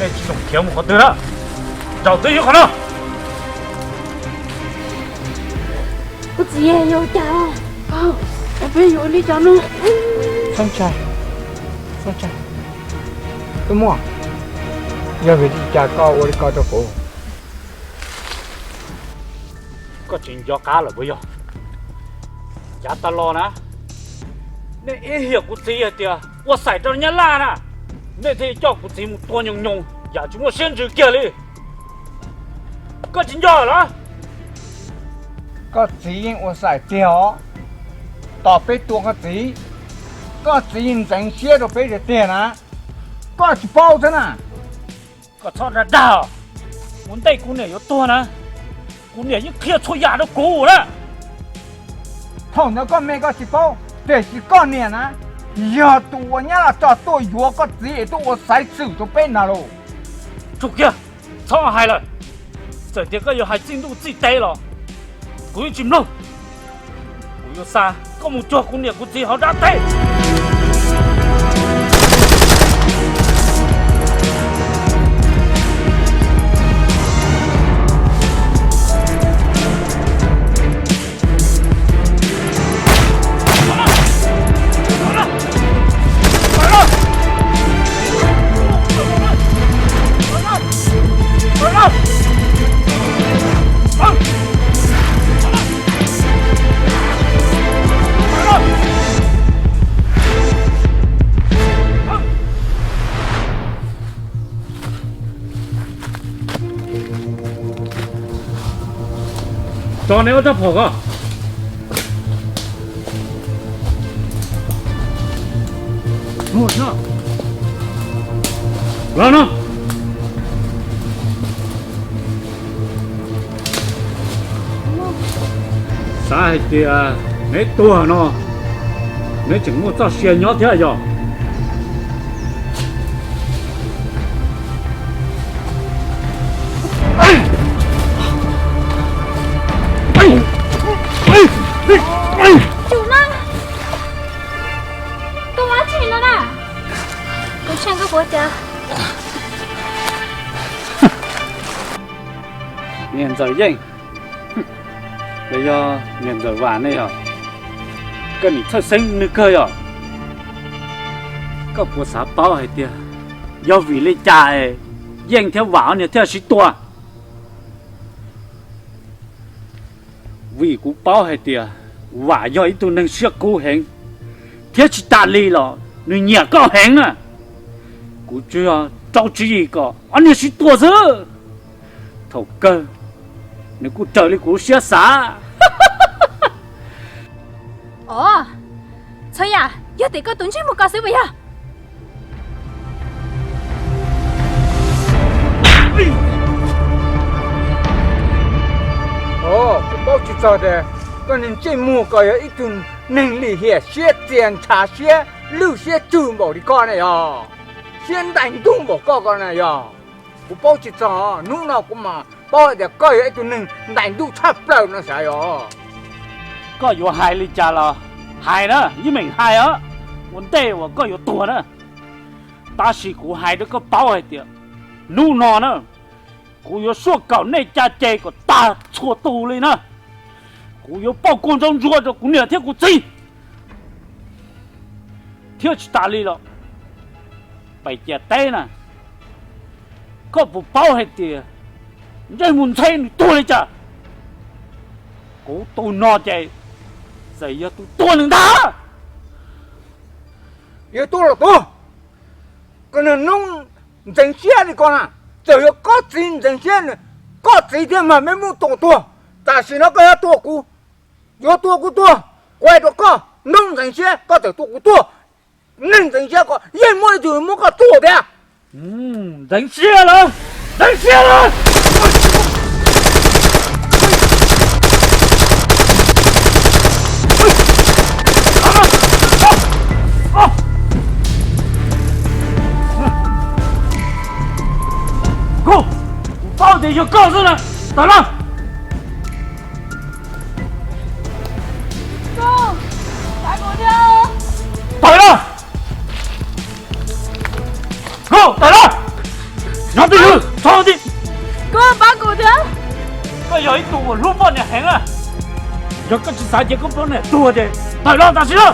Tsis txhob khiav mus qhov twg na, zaum twj ywm qhov no. Kuv txiv, yog cas peb yuav ua li cas no? Txhob ntshai, txhob ntshai. Tub Muaj, yog vim li cas koj ua li ko rau kuv? Koj tsis nco qab lawm puas yog? Yav tas los na, nej ib hiam kuv txiv hais tias ua xaim rau nyab laj na, nej thiaj coj kuv txiv mus tua nyoos nyoos yam tsis muaj siab ntsws kiag li. Koj tsis nco los? Koj txiv yeej ua xaim tiag os. Tos peb tua koj txiv, koj txiv yeej ntxeev siab rau peb tiag tiag na. Koj tsis paub thiab na. Koj txhob dag dag os. Ua ntej kuv niam yuav tuag na, kuv niam yeej qhia txhua yam rau kuv na. Thaum ntawd koj me koj tsis paub, tiam sis koj niam na, yog tus uas nyab laj tso tuaj yuav koj txiv es tuaj ua xaiv xwm rau peb ntag lauj. Tsum kiag, txhob hais lawm. Txawm tias koj yuav hais txij ntuj txij teb los kuv yeej tsis mloog. Kuv yuav xa koj mus cuag kuv niam kuv txiv hauv dab teb. Tso neb ob rab phom ko. Los no. Xav hais tias neb tuag no, neb tseem muaj txoj sia nyob thiab yog? Tsum na, koj ua dab tsi no na? Kuv tsheej koj puas cas? Niam ntxawm Yeej, los yog niam ntxawm Vam ne yog? Koj nim txhawj xeeb nws kawg yog? Koj puas xav paub hais tias yog vim li cas es Yeej thiab Vam ob niag thiaj sib tua? Vim kuv paub hais tias Vam yog ib tug neeg siab kub heev, thiab tsis tas li los nws nyiam koj heev na. Kuv tsuas yog rau tswv yim kom ob niag sib tua xwb. Thaum kawg nws kuj raws li kuv lub siab xav. Os, txhua yam yog tim koj tus ntsej muag ko xwb puas yog? Os, kuv paub tsis txog tias koj niag ntsej muag ko yog ib tug neeg lim hiam siab txias ntshav siab lwj siab tswg npaum li koj ne yog, siab ntais ntug npaum koj ko na yog. Kuv paub tsis txog, hnub no kuv mam paub hais tias koj yog ib tug neeg ntais ntug tshaj plaws no sav yog. Koj yuav hais li cas los hais na, yeej meem hais os, ua ntej uas koj yuav tuag na. Tab sis kuv hais rau koj paub hais tias hnub no na, kuv yuav suaj kaum nej caj ces kom tag txhua tus li na. Kuv yuav pauj kua ntsaub ntsuab rau kuv niam thiab kuv txiv. Thiab tsis tas li los, pem ciam teb na, koj puas paub hais tias ntsej muag ntxheb nws tuag li cas? Kuv tus no ces txawm yog tus tuag nws ntag. Yog tuag los tuag, koj niag noob ntxeev siab li koj na, txawm yog koj txiv ntxeev siab, koj txiv thiaj mag me muj tus tuag. Tam sim no koj yuav tua kuv, yuav tua kuv tuag, kuv hais rau koj noob ntxeev siab, koj txawm tua kuv tuag, neeg ntxeev siab ko yeej muaj ib tug muab koj tua thiab. Ntxeev siab lawm, ntxeev siab lawm. Kuv, kuv paub tias yog koj xwb na, tawm los. Tawm los. Kuv, tawm los. Nyob Yog koj tsis xav ces koj poj niam tuag ces tawm los tam sim no.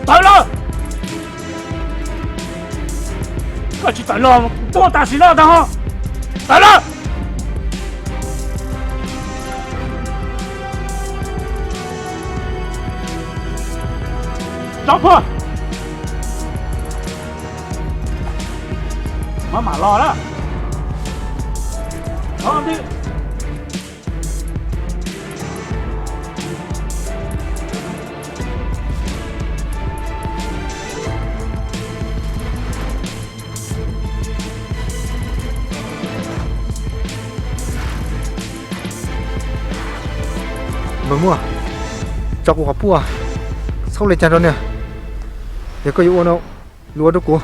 Tawm los. Koj tsis tawm los kuv tua tam sim no tag ho. Tawm los. Tso plhuav. Maj mam los na. Thov ntij. Npawg muaj, tso kuv qhov phuaj, txhob ua li cas rau niag, yog koj yuav ua no, yuav ua rau kuv.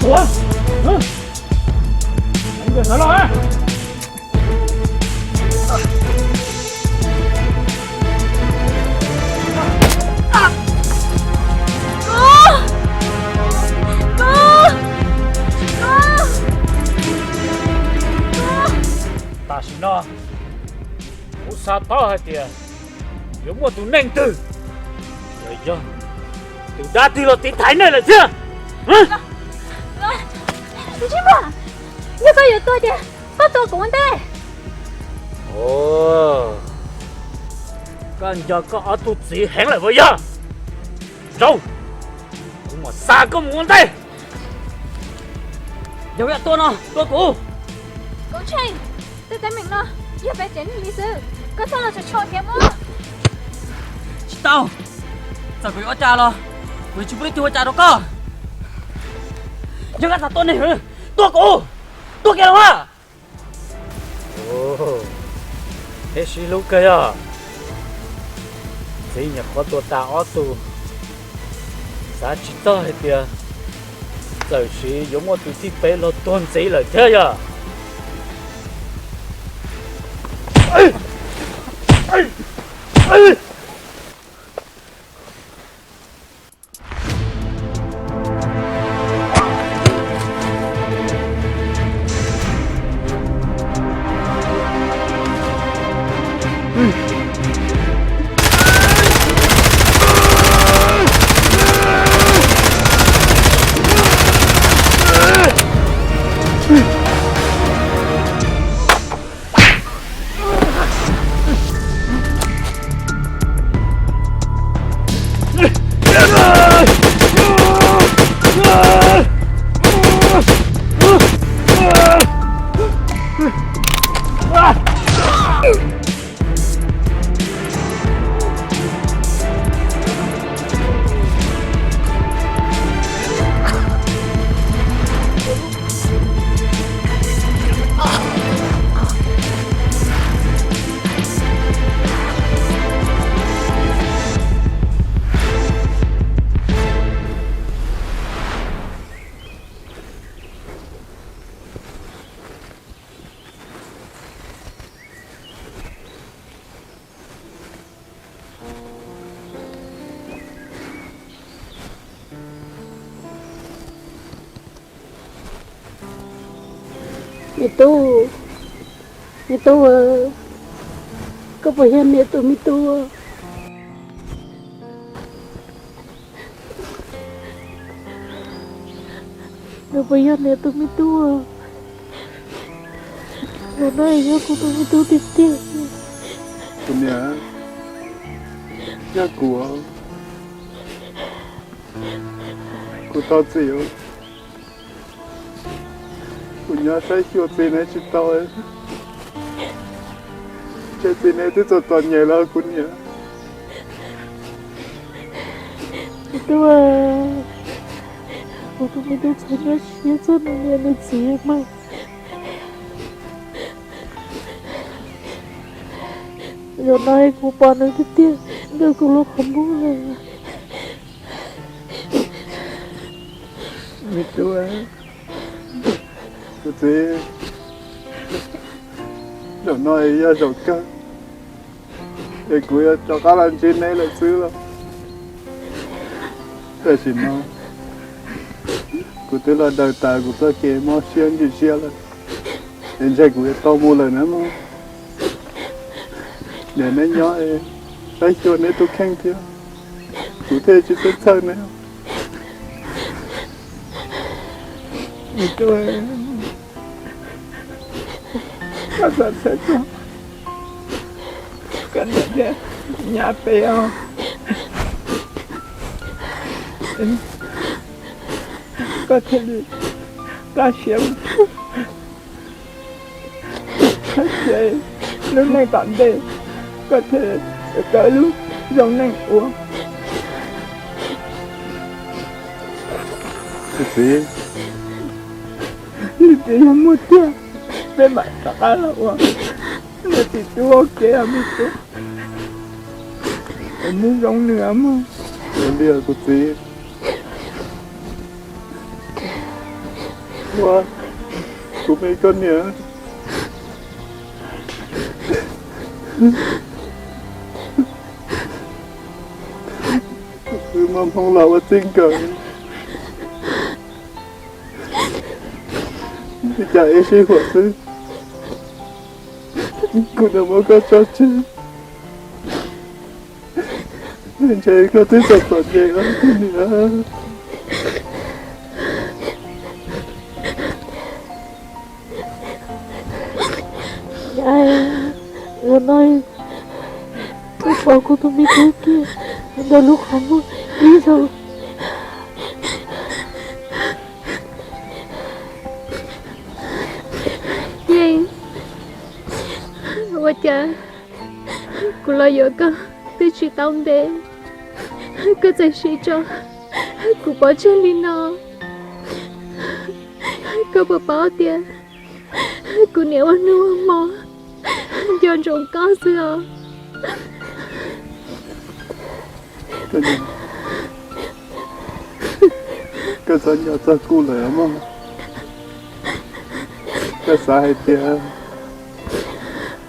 Ua, sawv los. Tam sim no kuv xav paub hais tias yuav muaj tus neeg twg, yog tus dab twg los tiv thaiv nej lawm thiab. Yog koj yuav tuag ces koj tua kuv ua ntej. Koj nco koj ob tug txiv heev lawm puas yog? Zoo, kuv mam xa koj mus ua ntej. Yog yam tua no tua kuv. Koob Tsheej, tej teeb meem no yog peb tsev neeg li xwb, koj txhob los tshua tshua thiab mog. Tsis tau, txawm kuv yuav ua cas los kuv yuav tsis pub leej twg ua cas rau koj. Yog koj xav tua neeg, tua kuv, tua kiag los mas. Peb sib hlub kawg yog. Txiv nyuam qhuav tuag tas ob tug, xav tsis txog hais tias txawm sis yuav muaj tus thib peb los tuag ntxiv lawm thiab yog. Me tub, me tub, koj puas yog niam tus me tub? Nws puas yog niam tus me tub? Tus no yog kuv tus me tub tiag tiag. Kuv niam, yog kuv, kuv thov txim. Kuv nyob saib xyuas txiv neej tsis tau, tsam txiv neej twb txom txom nyem los kuv niam. Tub, kuv tus me tub txhob nyob siab txog nws niam nws txiv mas. Zaum no kuv pom nws tiag tiag ntawm kuv lub qhov muag lawm. Me tub, kuv txiv, zaum no yog zaum kawg es kuv yuav rov qab los ntsib neb lawm xwb los. Tam sim no kuv twb los daws tas kuv txoj kev mob siab ntsim siab lawm, es ntshe kuv yuav tau mus lawm na mog. Niam neb nyob es saib xyuas neb tus kheej thiab, kuv thiaj tsis txhawj txhawj neb. Koj txhob txhawj txog koj niam thiab nyab peb os. Koj thiaj li kaj siab, kaj siab lub neej tom ntej, koj thiaj li tau lub zoo neej ua. Txiv, ib pliag yog muaj tiag peb mam rov qab los ua niam txiv tub ua ke os me tub. Neb zoo nws mog. Ua li kuv txiv. Ua, kuv me koj niam, wb muaj hmoo los ua txij nkawm, ib cas ib sij huam xwb kuv nws muab koj tso tseg. Ntshe koj twb txom txom nyem os kuv niam. Zaum no kuv pom kuv tus me tub kiag ntawm lub qhov muag ib zaug. Yeej, ua cas kuv los yuav koj twb tsis tau ntev, koj txawm siv tso kuv pov tseg li no. Koj puas paub tias kuv niam ua hnub ua hmo nco ntsoov koj xwb os? Koj txhob nco txog kuv lawm mog. Koj xav hais tias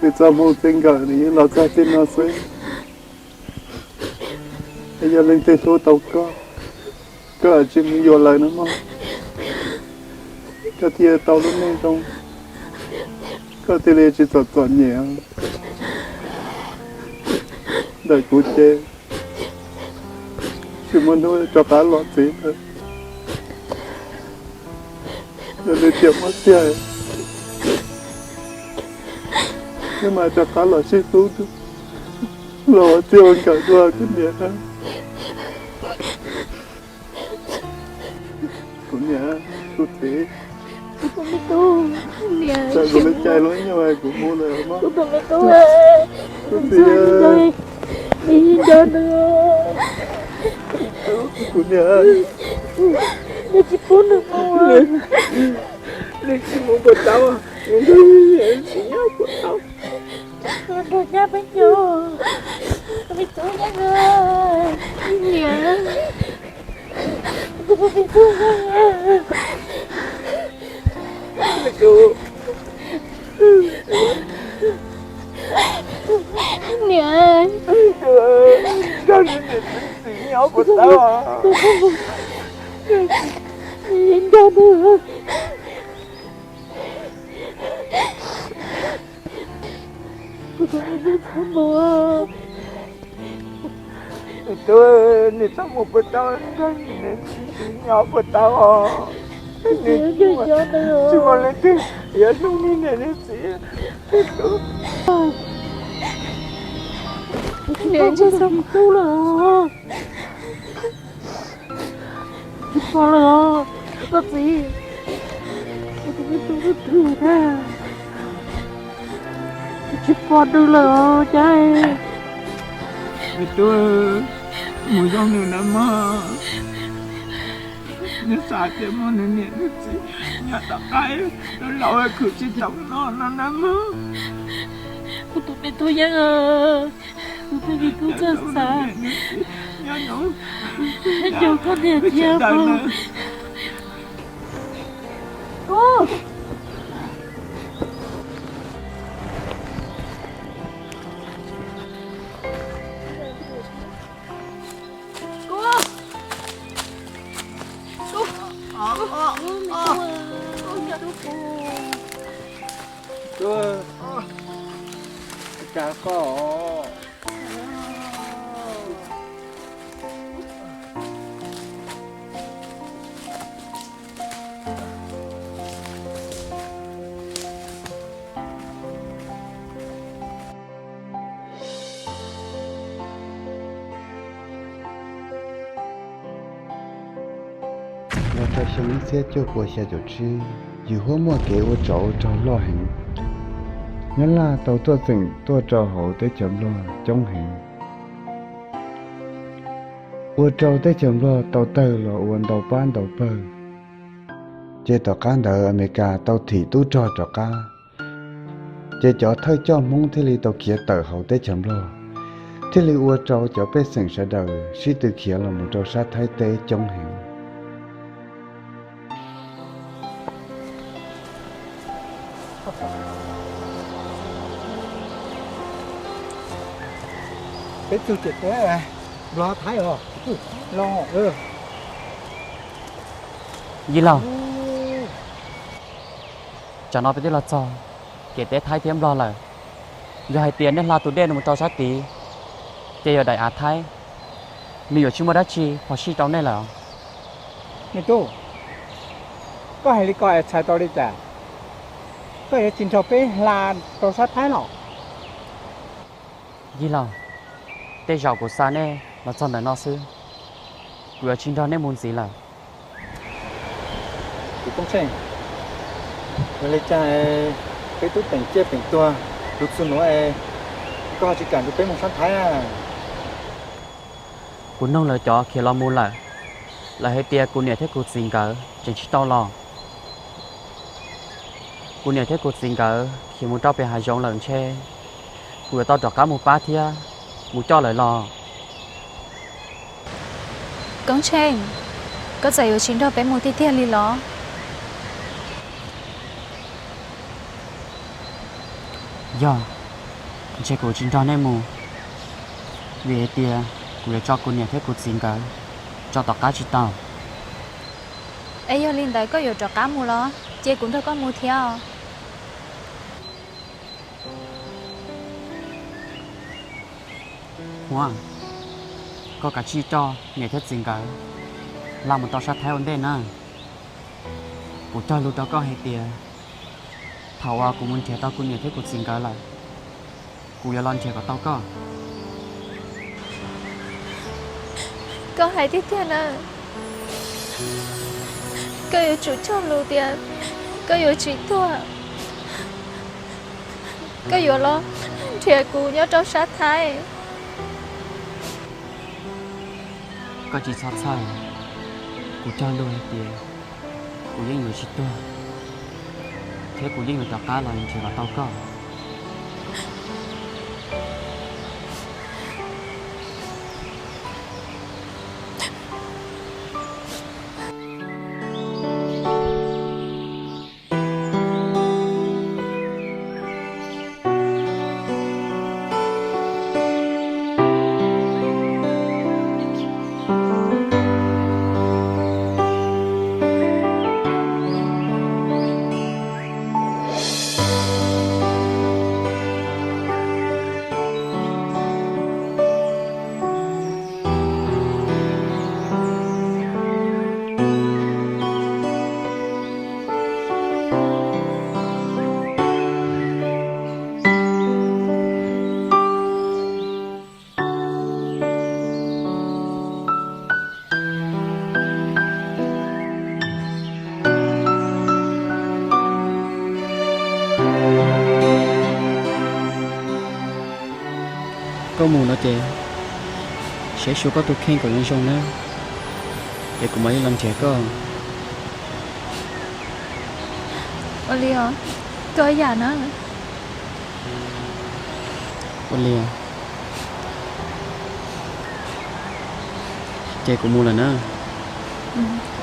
nws txoj hmoo txij nkawm nws yeej los txog txij no xwb. Yog leej twg hlub tau koj, koj tsis mus yuav lawv no mog, koj thiaj tau lub neej zoo, koj thiaj li tsis txom txom nyem. Ntawm kuv ces tsis muaj hnub rov qab los txiv lawm. Yog li tiam muaj tiag wb mam rov qab los sib hlub, los ua txij ua nkawm dua kuv niam. Kuv niam, kuv txiv, txawm kuv lub caij lub nyoog kuv mus lawm mog. Kuv txiv, kuv niam, neb tsis mus puas tau, txiv nyob puas tau. Niam, niam, nco nws, txiv nyob puas tau. Nco nws. Kuv tus me tub txhob mus. Tus, nws txhob mus puas tau, nws nyob puas tau os. Nws tsis muaj leej twg yuav hlub nws niam nws txiv. Nws tsis txhob mus tub lawm. Tsis pom lawm os, koj txiv. Kuv tus me tub twg thiab, tsis pom nws lawm os cas. Me tub, mus zoo nws na mog. Nws xav tias muaj nws niam nws txiv nyob tom qab, lub laus khwv tsis tau noj no na mog. Kuv tus me tub Yeeb, kuv tus me tub txawj xav, nco koj niam thiab pog. Kub, Kub, Kub, Kub, Kub, Kub, Kub. Los rau xyoo ib txhiab cuaj pua xya caum tsib, yus huab muaj kev ua tsov ua rog loj heev. Nyab Laj tau tuaj txeem tuaj rau hauv teb chaws Nplog coob heev, ua rau teb chaws Nplog tau tawg los ua ntau pab ntau pawg. Ces tom qab ntawd Amelikas tau thim tub rog rov qab, ces cov thawj coj Hmoob thiaj li tau khiav tawm hauv teb chaws Nplog, thiaj li ua rau cov pej xeem sawv daws sib tw khiav los mus rau sab Thaib teb coob heev. Peb txug ciam teb Nplog Thaib os. Yij laug, tsam no peb twb los txog ciam teb Thaib thiab Nplog lawm. Yog hais tias nej hla tus dej no mus rau sab tid, ces yog daim av Thaib, nws yuav tsis muaj dab tsi phom sij rau nej lawm. Me tub, koj hais li ko es txhais tau li cas? Koj yuav tsis nrog peb hla rau sab Thaib los? Yij laug, tej zaum kuv xa nej los txog ntawm no xwb, kuv yuav tsis nrog nej mus ntxiv lawm. Kuv Koob Tsheej, yog li cas peb tub peem ciaj peem tuag lug txug nuav es koj tsis kam nrug peb mus sab Thaib? Kuv noog lawv cov khiav los mus lawm, lawv hais tias kuv niam thiab kuv txiv nkawd tseem tsis tau los. Kuv niam thiab kuv txiv nkawd khiav mus rau pem hav zoov lawm ntshe kuv yuav tau rov qab mus pab thiab mus coj lawv los. Koob Tsheej, koj txawm yuav tsis nrog peb mus tiag tiag li los? Yog, ntshe kuv tsis nrog nej mus, vim hais tias kuv yuav tso kuv niam thiab kuv txiv nkawd tso tom qab tsis tau. Es yog li ntawd koj yuav rov qab mus los? Ces kuv nrog koj mus thiab os. Huab, koj kav tsij coj niam thiab txiv nkawd hla mus rau sab Thaib ua ntej na. Kuv cog lus rau koj hais tias thaum uas kuv mus nrhiav tau kuv niam thiab kuv txiv nkawd lawm, kuv yuav los nrhiav kom tau koj. Koj hais tiag tiag na? Koj yuav tsum cog lus tias koj yuav tsis tuag, koj yuav los nrhiav kuv nyob rau sab Thaib. Koj tsis txhob txhawj, kuv cog lus hais tias kuv yeej yuav tsis tuag, thiab kuv yeej yuav rov qab los nrhiav kom tau koj. Koj mus no ces saib xyuas koj tus kheej kom zoo zoo nawb, es kuv mam li los nrhiav koj. Ua li os, koj yam na. Ua li, ces kuv mus lawm nawb.